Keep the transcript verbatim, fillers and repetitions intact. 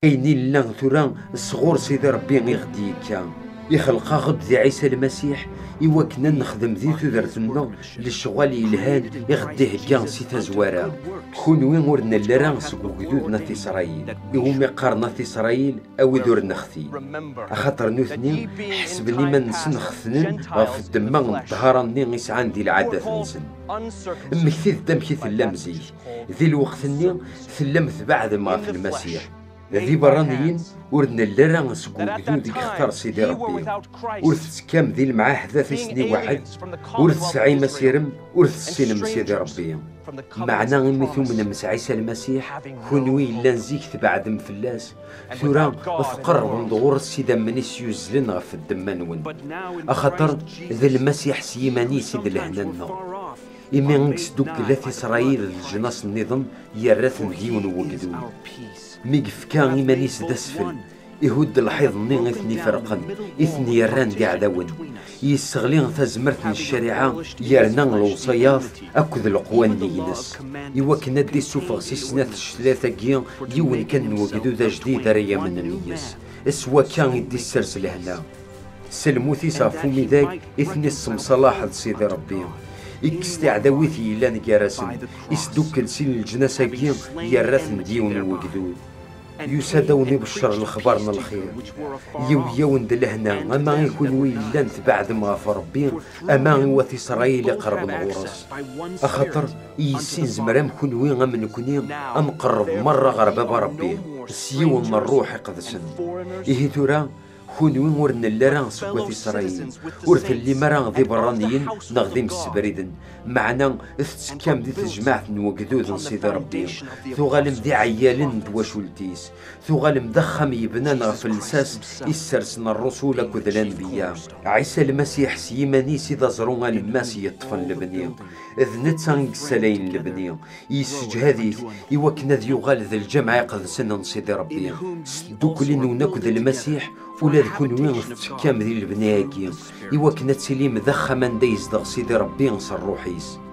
Ayen i nella tura sɣur Sidi Ṛebbi i ɣ-d-yekka. Ixleq-aɣ-d di Ɛisa Lmasiḥ i wakken ad nexdem di tudert-nneɣ lecɣal yelhan i ɣ-d-ihegga si tazwara. Kunwi ur nelli ara seg ugdud n At Isṛayil, iwumi qqaren At Isṛayil a wid ur nexti. Axaṭer nutni ḥesben iman-nsen xetnen ɣef ddemma n ṭṭhara-nni i sɛan di lɛadat-nsen. Mmektit-d amek i tellam zik. Di lweqt-nni tellam tbeɛdem ɣef Lmasiḥ. D iberraniyen ur nelli ara seg ugdud i yextar Sidi Ṛebbi. Ur tettekkam di lemɛahdat i sen-iweɛɛed, ur tesɛim asirem, ur tessinem Sidi Ṛebbi. Meɛna imi tumnem s Ɛisa Lmasiḥ, kunwi yellan zik tbeɛdem fell-as, tura tqerrbem-d ɣur-s s idammen-is yuzzlen ɣef ddemma-nwen. Axaṭer d Lmasiḥ s yiman-is i d lehna-nneɣ. Imi i yesdukkel At Isṛayil d leǧnas nniḍen, yerra-ten d yiwen n wegdud. Mi yefka iman-is d asfel, ihudd lḥiḍ-nni i ten-iferqen, i ten-yerran d iɛdawen. Yesseɣli tazmert n ccariɛa, yerna lewṣayat akked leqwanen-ines, iwakken ad d-issufeɣ si snat ccetlat-agi yiwen kan n wegdud ajdid ara yamnen yis. S wakka i d-issers lehna. S lmut-is ɣef umidag i ten-issemṣalaḥ d Sidi Ṛebbi. Ikkes tiɛdawit yellan gar-asen, isdukkel si leǧnas-agi, yerra-ten d yiwen n wegdud. Yusa-d a wen-ibeccer lexbar n lxir. Yiwi-yawen-d lehna, ama i kunwi yellan tbeɛdem ɣef Ṛebbi, ama i wat Isṛayil iqerben ɣur-s. Axaṭer i yis i nezmer am kunwi am nekni, a nqerreb merra ɣer Baba Ṛebbi, s yiwen n Ṛṛuḥ iqedsen. Ihi tura, kunwi ur nelli ara seg wat Isṛayil, ur tellim ara d iberraniyen neɣ d imsebriden, meɛna tettekkam di tejmaɛt n wegdud n Sidi Ṛebbi, tuɣalem d iɛeyyalen n twacult-is, tuɣalem d axxam yebnan ɣef lsas i ssersen ṛṛusul akked lanbeyya. Ɛisa Lmasiḥ s yiman-is i d aẓru alemmas yeṭṭfen lebni, d netta i yessalayen lebni, yesseǧhad-it i wakken ad yuɣal d lǧameɛ iqedsen n Sidi Ṛebbi. S tdukli-nwen akked Lmasiḥ, ula d kunwi tettekkam di lebni-agi, i wakken ad tilim d axxam anda yezdeɣ Sidi Ṛebbi s ṛṛuḥ-is.